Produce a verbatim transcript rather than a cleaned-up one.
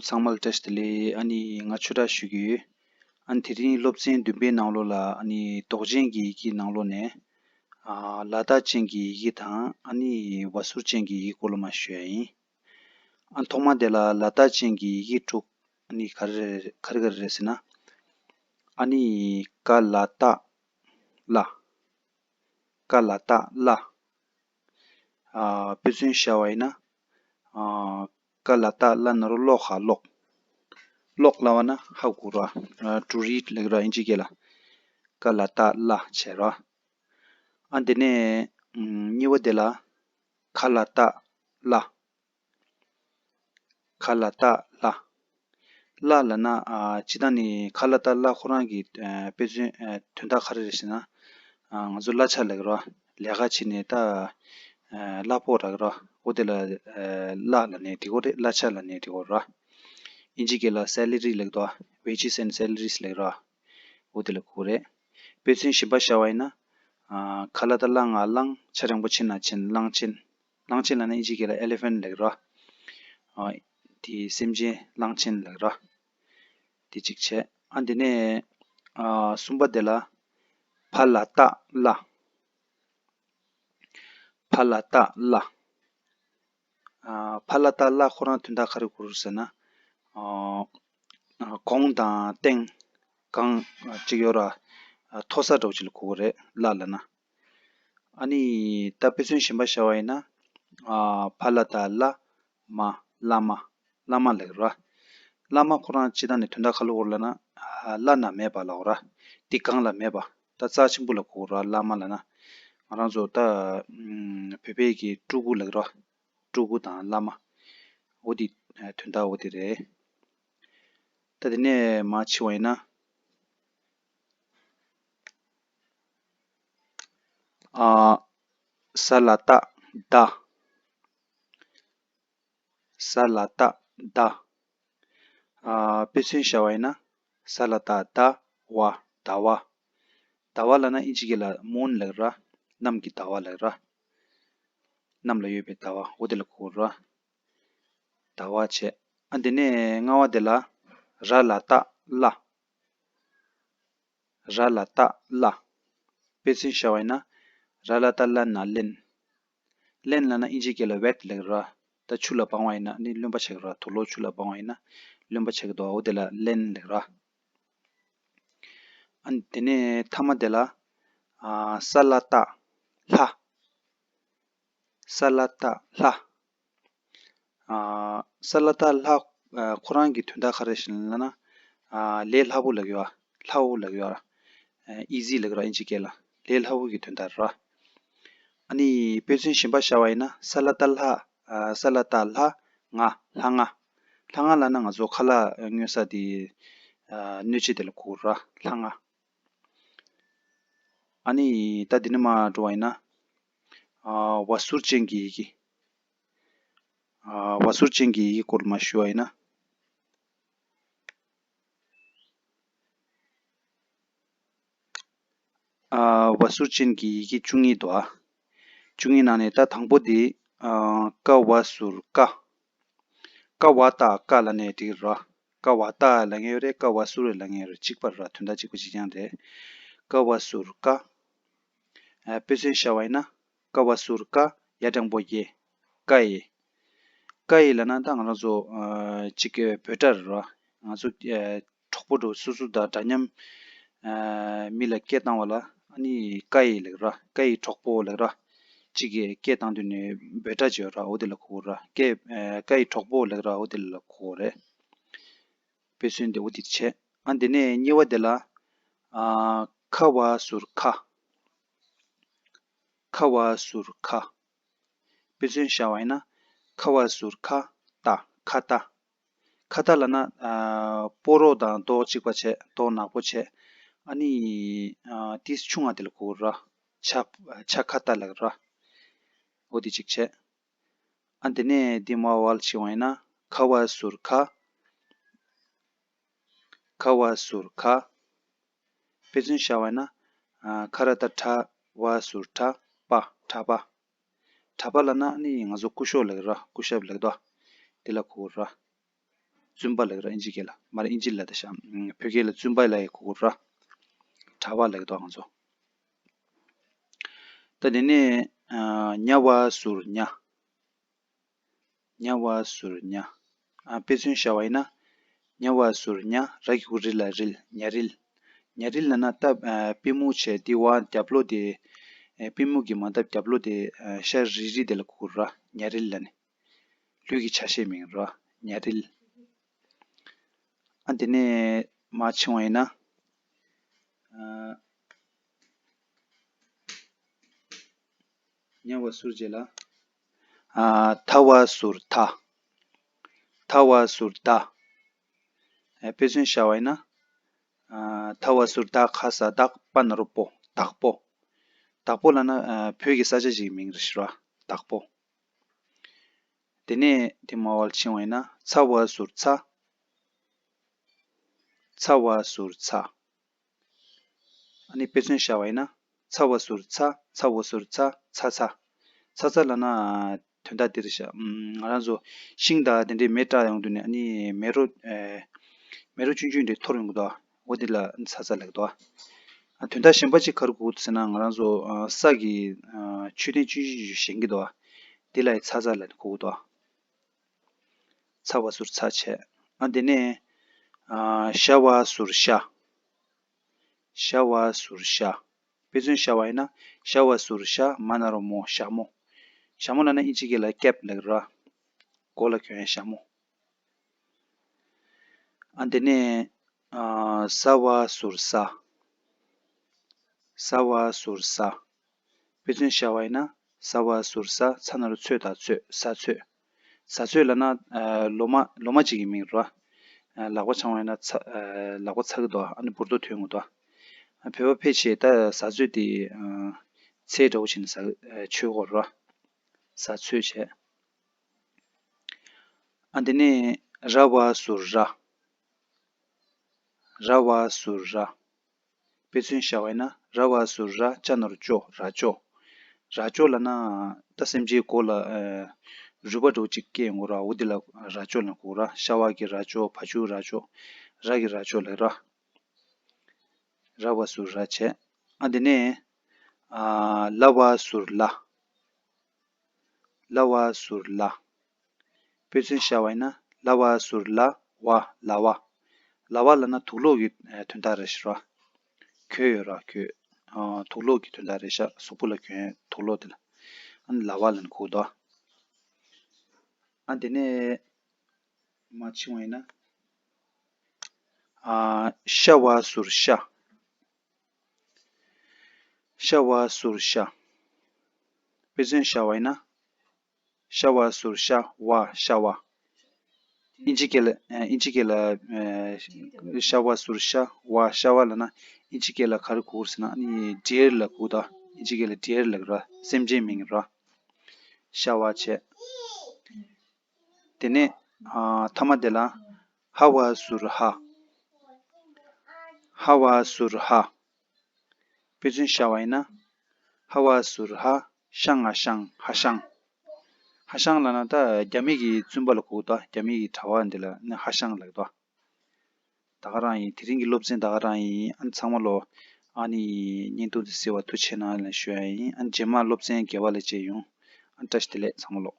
ཚང་མ་ལ་བཀྲ་ཤིས་བདེ་ལེགས། ཨ་ནི་ང་ཆོས་གྲགས་ཞུ་གི་ཡོད། ཨ་ནི་དེ་རིང་སློབ་ཚན་བདུན་པའི་ནང་ལོགས་ལ་ཨ་ནི་འདོགས་ཅན་གྱི་ཡི་གེ་ནང་ལོགས་ནས་ཨ་ལ་དག་ཅན་གྱི་ཡི་གེ་དང་ཨ་ནི་བ་ཟུར་ཅན་གྱི་ཡི་གེ་སྐོར་ལ་མར་ཞུ་ཡ་ཡིན། ཨ་ཐོག་མ་དེ་ལ་ལ་དག་ཅན་གྱི་ཡི་གེ་དྲུག་ཨ་ནི་ག་རེ་ག་རེ་ག་རེ་རེད་ཟེར་ན། ཨ་ནི་ཀ་ལ་བཏགས་ཀླ། ཀ་ལ་བཏགས་ཀླ། ཨ་དཔེ་མཚོན་བཞག་པ་ཡིན་ན། ཨ་ཀ་ལ་བཏགས་ཀླ་ན་རོ་ཀློག་ག་ཀློག་ཀློག་ལབ་པ་ན་ཧ་གོ་ར། ཨ་to read ལབ་ར་ཨིན་ཇི་སྐད་ལ། ཀ་ལ་བཏགས་ཀླ་བྱས་ར། ཨ་དེ་ནས་ཨམ་གཉིས་པ་དེ་ལ་ཁ་ལ་བཏགས་ཀླ། ཁ་ལ་བཏགས་ཀླ། ཀླ་ལབ་ན་ཨ་སྤྱིར་བཏང་ནི་ཁ་ལ་བཏགས་ཀླ་ཁོ་རང་གི་ཨ་དཔེ་མཚོན་ཨ་དོན་དག་ག་རེ་རེད་ཟེར་ན། ཨ་ང་ཚོ་གླ་ཆ་ལབ་ཀྱི་ར། ལས་ཀ་བྱེད་ནས་ད་ཨ་གླ་ཕོགས་རག་གི་ར། འོ་དེ་ལ་ཨ་ཀླ་ལབ་ནས་འགྲིག་གོ་རེད། གླ་ཆ་ལབ་ནས་འགྲིག་གོ་ར། ཨིན་ཇི་སྐད་ལ་salary ལབ་ཀྱི་འདུག wages and salaries ལབ་ཀྱི་ར། འོ་དེ་ལ་གོ་རེད། དཔེ་མཚོན་གཞན་པ་བཞག་པ་ཡིན་ན། ཨ་ཁ་ལ་བཏགས་ཀླ་ང་གླང་ཆ་འགྲེང་བུ་ཆེ་ན་ཆེན། གླང་ཆེན། གླང་ཆེན་ལབ་ན་ཨིན་ཇི་སྐད་ལ་elephant ལབ་ཀྱི་ར། ཨ་དེ་སེམས་ཅན་གླང་ཆེན་ལབ་ཀྱི་ར། དེ་གཅིག་བྱས། ཨ་དེ་ནས་ཨ་གསུམ་པ་དེ་ལ་ཕ་ལ་བཏགས་ཀླ། ཕ་ལ་བཏགས་ཀླ། ཨ་ཕ་ལ་བཏགས་ཀླ་ཁོ་རང་དོན་དག་ག་རེ་གོ་རེད་ཟེར་ན། ཨ་གོང་དང་སྟེང་གང་ཅིག་ཡོད་ར། ཨ་མཐོ་ས་འདྲ་བོ་ཅིག་ལ་གོ་གི་རེད་ཀླ་ལབ་ན། ཨ་ནི་ད་དཔེ་མཚོན་གཞན་པ་བཞག་པ་ཡིན་ན། ཨ་ཕ་ལ་བཏགས་ཀླ། མ། བླ་མ། བླ་མ་ལབ་ཀྱི་ར། བླ་མ་ཁོ་རང་སྤྱིར་བཏང་ནས་དོན་དག་ག་རེ་ལ་གོ་རེད་ལབ་ན། ཨ་བླ་ན་མེད་པ་ལབ་ཀྱི་ར། འདི་གང་ལ་མེད་པ། ད་རྩ་ཆེན་པོ་ལ་གོ་ར་བླ་མ་ལབ་ན། ང་རང་ཚོ་ད་ཨམ་བོད་པའི་གི་སྤྲུལ་སྐུ་ལབ་ཀྱི་ར། སྤྲུལ་སྐུ་དང་བླ་མ། འོ་དེ་ཨ་དོན་དག་འོ་དེ་རེད། ད་དེ་ནས་མར་ཕྱེ་བ་ཡིན་ན། ཨ་ས་ལ་བཏགས་ཟླ། ས་ལ་བཏགས་ཟླ། ཨ་དཔེ་མཚོན་བཞག་པ་ཡིན་ན། ས་ལ་བཏགས་ཟླ་བ། ཟླ་བ། ཟླ་བ་ལབ་ན་ཨིན་ཇི་སྐད་ལ་moon ལབ་ཀྱི་ར། གནམ་གྱི་ཟླ་བ་ལབ་ཀྱི་ར། གནམ་ལ་ཡོད་པའི་ཟླ་བ་འོ་དེ་ལ་གོ་ར། ཟླ་བ་བྱས། ཨ་དེ་ནས་ལྔ་བ་དེ་ལ་ར་ལ་བཏགས་རླ། ར་ལ་བཏགས་རླ། དཔེ་མཚོན་བཞག་པ་ཡིན་ན། ར་ལ་བཏགས་རླ་ན་རླན། རླན་ལབ་ན་ཨིན་ཇི་སྐད་ལ་wet ལབ་ཀྱི་ར། ད་ཆུ་ལ་སྦང་བ་ཡིན་ན་ནི་རློན་པ་ཆགས་ཀྱི་ར། དུག་ལོག་ཆུ་ལ་སྦང་བ་ཡིན་ན་རློན་པ་ཆགས་ཀྱི་འདུག་འོ་དེ་ལ་རླན་ལབ་ཀྱི་ར། ཨ་དེ་ནས་ཐ་མ་དེ་ལ་ཨ་ས་ལ་བཏགས་སླ། ས་ལ་བཏགས་སླ། ཨ་ས་ལ་བཏགས་སླ། ཨ་ཁོ་རང་གི་དོན་དག་ག་རེ་ཞིག་ལབ་ན། ཨ་ལས་སླ་པོ་ལབ་ཀྱི་ཡོད། སླ་པོ་ལབ་ཀྱི་ཡོད། ཨ་easy ལབ་ཀྱི་ར་ཨིན་ཇི་སྐད་ལ། ལས་སླ་པོ་གི་དོན་དག་ར། ཨ་ནི་དཔེ་མཚོན་གཞན་པ་བཞག་པ་ཡིན་ན་ས་ལ་བཏགས་སླ། ཨ་ས་ལ་བཏགས་སླ། ང་། སླ་ང་། སླ་ང་ལབ་ན་ང་ཚོ་ཁ་ལག་མངོན་ས་དེ་ཨ་སྣོད་ཆས་དེ་ལ་གོ་ར། སླ་ང་། ཨ་ནི་ད་འདི་ནས་མར་འགྲོ་བ་ཡིན་ན། ཨ་བ་ཟུར་ཅན་གྱི་ཡི་གེ། ཨ་བ་ཟུར་ཅན་གྱི་ཡི་གེ་སྐོར་ལ་མར་ཞུ་བ་ཡིན་ན། ཨ་བ་ཟུར་ཅན་གྱི་ཡི་གེ་བཅུ་གཉིས་འདུག་ཨ། བཅུ་གཉིས་ནང་ནས་ད་དང་པོ་དེ་ཨ་ཀ་བ་ཟུར་ཀ། ཀ་བ་བཏགས་ཀ་ལབ་ནའི་འགྲིག་ར། ཀ་བ་བཏགས་ལབ་མཁན་ཡོད་རེད། ཀ་བ་ཟུར་ལབ་མཁན་ཡོད་རེད། གཅིག་པ་ར། དོན་དག་གཅིག་པ་གཅིག་རྐྱང་རེད། ཀ་བ་ཟུར་ཀ། ཨ་དཔེ་མཚོན་བཞག་པ་ཡིན་ན། ཀ་བ་ཟུར་ཀ། ཡ་འགྲེང་བུ་ཡེ། ཀ་ཡེ། ཀ་ཡེ་ལབ་ན་ད་ང་རང་ཚོ་ཨ་གཅིག་གི་འབོད་སྒྲ་རེད་ར། ང་ཚོ་ཨ་གྲོགས་པོ་འདྲ་སོ་སོ་དང་འདྲ་མཉམ་ཨ་མི་ལ་སྐད་བཏང་བ་ལ་ཨ་ནི་ཀ་ཡེ་ལབ་ར། ཀ་ཡེ་གྲོགས་པོ་ལབ་ར། གཅིག་གིས་སྐད་བཏང་དུས་ནས་འབོད་སྒྲ་ཅིག་ཡོད་ར། འོ་དེ་ལ་གོ་ར། ཀ་ཡེ་ཨ་ཀ་ཡེ་གྲོགས་པོ་ལབ་ར། འོ་དེ་ལ་གོ་རེད། དཔེ་མཚོན་དེ་འོ་དེ་བྱས། ཨ་དེ་ནས་གཉིས་པ་དེ་ལ་ཨ་ཁ་བ་ཟུར་ཁ། ཁ་བ་ཟུར་ཁ། དཔེ་མཚོན་བཞག་པ་ཡིན་ན། ཁ་བ་ཟུར་ཁ། རྟ། ཁ་རྟ། ཁ་རྟ་ལབ་ན་ཨ་སྤོ་རོགས་དང་མདོག་གཅིག་པ་བྱས། མདོག་ནག་པོ་བྱས། ཨ་ནི་ཨ་ཏིས་ཆུང་ང་དེ་ལ་གོ་ར། ཆ་ཆ་ཁ་རྟ་ལབ་ར། འོ་དེ་གཅིག་བྱས། ཨ་དེ་ནས་འདི་མར་བལ་ཕྱེ་བ་ཡིན་ན། ཁ་བ་ཟུར་ཁ། ཁ་བ་ཟུར་ཁ། དཔེ་མཚོན་བཞག་པ་ཡིན་ན། ཨ་ཁ་ར་བཏགས་ཁྲ། བ་ཟུར་ཁྲ། པ། ཁྲ་པ། ཁྲ་པ་ལབ་ན་ནི་ང་ཚོ་སྐུ་ཞབས་ལབ་ཀྱི་ར། སྐུ་ཞབས་ལབ་ཀྱི་འདུག་དེ་ལ་གོ་ར། བཙུན་པ་ལབ་ཀྱི་ར། ཨིན་ཇི་སྐད་ལ། མ་རེད། ཨིན་ཇི་ལབ་ད་ཤག་བོད་སྐད་ལ་བཙུན་པ་ལབ་ཡ་གོ་གི་ར། གྲྭ་པ་ལབ་ཀྱི་འདུག་ང་ཚོ། ད་དེ་ནས་ཨ་ཉ་བ་ཟུར་ཉ། ཉ་བ་ཟུར་ཉ། ཨ་དཔེ་མཚོན་བཞག་པ་ཡིན་ན། ཉ་བ་ཟུར་ཉ། ར་གི་གུ་རི་ལ་རིལ། ཉ་རིལ། ཉ་རིལ་ལབ་ན་ད་ཨ་པུས་མོ་བྱས་དེ་བ་རྒྱབ་ལོགས་དེ། ཨ་པུས་མོ་གི་མ་འདབ་རྒྱབ་ལོགས་དེ་ཨ་ཤ་རིལ་རིལ་དེ་ལ་གོ་གི་ར། ཉ་རིལ་ལབ་ནས། ལུས་ཀྱི་ཆ་ཤས་མིང་ར། ཉ་རིལ། ཨ་དེ་ནས་མར་ཕྱིན་པ་ཡིན་ན། ཨ་ཉ་བ་ཟུར་བརྗེ་ལ། ཨ་ཐ་བ་ཟུར་ཐ། ཐ་བ་ཟུར་ཐ། ཨ་དཔེ་མཚོན་བཞག་པ་ཡིན་ན། ཨ་ཐ་བ་ཟུར་ཐ། ག་ས་བདག་པ་ན་རོ་པོ། བདག་པོ། བདག་པོ་ལབ་ན་ཨ་བོད་ཀྱི་ས་ཆ་ཞིག་གི་མིང་རེད་ཤག་ར། བདག་པོ། དེ་ནས་དེ་མར་ཕྱིན་པ་ཡིན་ན། ཚ་བ་ཟུར་ཚ། ཚ་བ་ཟུར་ཚ། ཨ་ནི་དཔེ་མཚོན་བཞག་པ་ཡིན་ན། ཚ་བ་ཟུར་ཚ། ཚ་བ་ཟུར་ཚ། ཚ་ཚ། ཚ་ཚ་ལབ་ན་དོན་དག་འདི་རེད་ཤག་ང་རང་ཚོ་ཤིང་དང་དེ་འདྲའི་མེ་བསྲེགས་ཡོང་དུས་ནས། ཨ་ནི་མེ་རོ་ཨེ་མེ་རོ་ཆུང་ཆུང་འདྲ་འཐོར་ཡོང་གི་འདུག་འོ་དེ་ལ་ཚ་ཚ་ལབ་ཀྱི་འདུག་ཨ་དོན་དག་གཞན་པ་ཅིག་ག་རེ་གོ་གི་འདུག་ཟེར་ན། ང་རང་ཚོ་ཨ་ས་གི་ཨ་མཆོད་རྟེན་ཆུང་ཆུང་ཞིག་བཞེངས་ཀྱི་འདུག་དེ་ལ་ཡང་ཚ་ཚ་ལབ་ནས་གོ་གི་འདུག་ཚ་བ་ཟུར་ཚ་བྱས། ཨ་དེ་ནས་ཨ་ཤ་བ་ཟུར་ཤ། ཤ་བ་ཟུར་ཤ། དཔེ་མཚོན་བཞག་པ་ཡིན་ན། ཤ་བ་ཟུར་ཤ། མ་ན་རོ་མོ། ཞྭ་མོ། ཞྭ་མོ་ལབ་ན་ཨིན་ཇི་སྐད་ལ་ཀེབ་ལབ་ཀྱི་ར། མགོ་ལ་གྱོན་ཡ་ཞྭ་མོ། ཨ་དེ་ནས་ཨ་ས་བ་ཟུར་ས། ས་བ་ཟུར་ས། དཔེ་མཚོན་བཞག་པ་ཡིན་ན། ས་བ་ཟུར་ས། ཚ་ན་རོ་ཚོད་དང་ཚོད། ས་ཚོད། ས་ཚོད་ལབ་ན་ཨ་ལོ་མ། ལོ་མ་གཅིག་གི་མིང་རེད་ར། ཨ་ལག་པ་འཆང་བ་ཡིན་ན་ཚ། ཨ་ལག་པ་ཚ་གི་འདུག་ཨ་ནི་འབུར་ཏོག་ཐོན་གི་འདུག་ཨ་བོད་པ་ཕལ་ཆེར་ད་ཟ་ཚོད་དེ་ཨ་ཚལ་འདྲ་བོ་བྱས་ནས་ཟ། ཨ་མཆོད་ཀྱི་ཡོད་རེད་ར། ཟ་ཚོད་བྱས། ཨ་དེ་ནས་ར་བ་ཟུར་ར། ར་བ་ཟུར་ར། དཔེ་མཚོན་བཞག་པ་ཡིན་ན། ར་བ་ཟུར་ར། ཅ་ན་རོ་ཅོ། ར་ཅོ། ར་ཅོ་ལབ་ན་ད་སེམས་ཅན་མགོ་ལ་ཨ་རུས་པ་འདྲ་བོ་ཅིག་སྐྱེས་ཡོང་གི་ར། འོ་དེ་ལ་ར་ཅོ་ལབ་གོ་ར། ཤ་བ་གི་ར་ཅོ། བ་ཕྱུགས་ར་ཅོ། ར་གི་ར་ཅོ་ལབ་ར། ར་བ་ཟུར་ར་བྱས། ཨ་དེ་ནས་ཨ་ལ་བ་ཟུར་ལ། ལ་བ་ཟུར་ལ། དཔེ་མཚོན་བཞག་པ་ཡིན་ན། ལ་བ་ཟུར་ལ་བ། ལ་བ། ལ་བ་ལབ་ན་དུག་ལོག་གི་ཨ་དོན་དག་རེད་ཤག་ར། གོས་ཡོད་ར། གོས། ཨ་དུག་ལོག་གི་དོན་དག་རེད་ཤག་གཟུགས་པོ་ལ་གྱོན་ཡ་དུག་ལོག་དེ་ལ། ཨ་ནི་ལ་བ་ལབ་ནས་གོ་གི་འདུག་ཨ་དེ་ནས་མར་ཕྱིན་པ་ཡིན་ན། ཨ་ཤ་བ་ཟུར་ཤ། ཤ་བ་ཟུར་ཤ། དཔེ་མཚོན་བཞག་པ་ཡིན་ན། ཤ་བ་ཟུར་ཤ། བ། ཤ་བ། ཨིན་ཇི་སྐད་ལ། ཨ་ཨིན་ཇི་སྐད་ལ་ཨ་ཤ་བ་ཟུར་ཤ། བ། ཤ་བ་ལབ་ན་ཨིན་ཇི་སྐད་ལ་ག་རེ་གོ་གི་རེད་ཟེར་ན། ཨ་ནི་ཌི་ཡར་ལབ་གོ་གི་འདུག་ཨིན་ཇི་སྐད་ལ་ཌི་ཡར་ལབ་ཀྱི་ར། སེམས་ཅན་མིང་ར། ཤ་བ་བྱས། དེ་ནས་ཨ་མཐའ་མ་དེ་ལ། ཧ་བ་ཟུར་ཧ། ཧ་བ་ཟུར་ཧ། དཔེ་མཚོན་བཞག་པ་ཡིན་ན། ཧ་བ་ཟུར་ཧ། ཤ་ང་ཤང་། ཧ་ཤང་། ཧ་ཤང་ལབ་ན་ད་རྒྱ་མི་གི་བཙུན་པ་ལ་གོ་གི་འདུག་རྒྱ་མི་གི་གྲྭ་པ་འདི་ལ་ནི་ཧ་ཤང་ལབ་ཀྱི་འདུག་ད་ག་རང་ཡིན། དེ་རིང་གི་སློབ་ཚན་ད་ག་རང་ཡིན། ཨ་ནི་ཚང་མ་ལོ། ཨ་ནི་བརྙན་ཐུང་འདི་གཟིགས་པར་ཐུགས་རྗེ་གནང་ལབ་ཞུ་ཡ་ཡིན། ཨ་ནི་རྗེས་མ་སློབ་ཚན་བརྒྱད་པ་ལ་མཇལ་ཡོང་། ཨ་ནི་བཀྲ་ཤིས་བདེ་ལེགས་ཚང་མ་ལོ།